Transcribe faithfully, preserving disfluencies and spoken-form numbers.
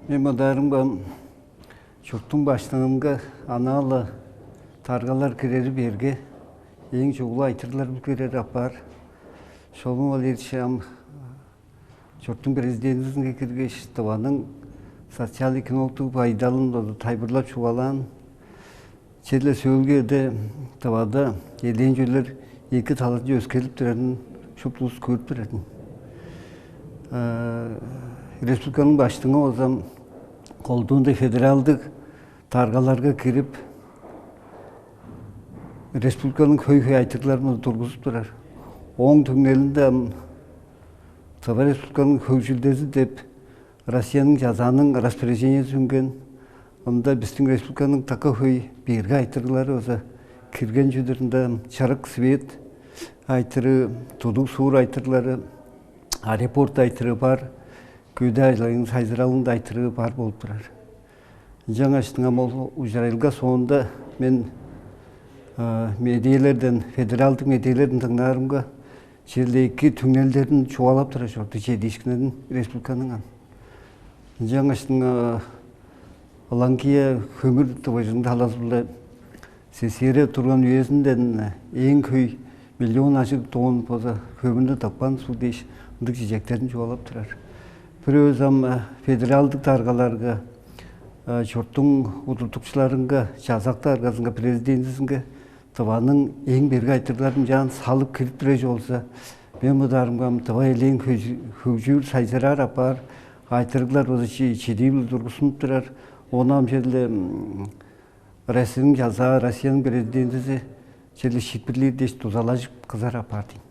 Мен модарым бам чурттуң баштыңынга анаала таргалар кирери берге, эң чугула айтырлар кирер апаар. Шолун ол ам чурттуң президентизинге киргеш, Тываның социал-экономиктиг байдалын тайбырлап чугаалаан. Черле сөөлгеде Тывада элээн чүүлдер эки талазынче өскелип турарын шуптувус көрүп турар. Республиканың баштыңы болзам колдуунда федералдык даргаларга кирип, республиканың хөй-хөй айтырларын тургузуп турар. Ооң түңнелинде ам Тыва Республиканың хөгжүлдези деп Россияның жазааның распоряжениези үнген. Ында бистиң республиканың така хөй берге айтырлары база кирген чүдүрүндө чырык свет айтыры, тудуг суур айтырлары, аэропорт айтыры бар, көөдө ажылайын сайзыралында айтыры бар болуп турар. Жаңаштың ам ол ужурайылга соонда мен медиалерден, федералдык медиалерден дыңнаарымга, черле эки түңнелдерин чугаалап турар чорду чедиишкиннерин республиканың ан. Жаңаштың Лангия хөмүр тывыжының талазы-биле сесире турган үезинден эң хөй миллион ажыг тонн база хөмүрнү тапкан суу дээш ындыг чижектерин чугаалап турар. Бир өзү ам федералдык даргаларга, чурттуң удуртукчуларынга, чазак даргазынга, президентизинге Тываның эң берге айтырларын чаан салып кирип турар болза, мен мыдарымгам Тыва элээн хөгжүүр сайзыраар апаар айтырыглар база чидиибил тургузунуп турар. Ону ам черле Россияның чазаа, Россияның президентизи черле шиитпирлээр дээш дузалажып кызар апаар дейн.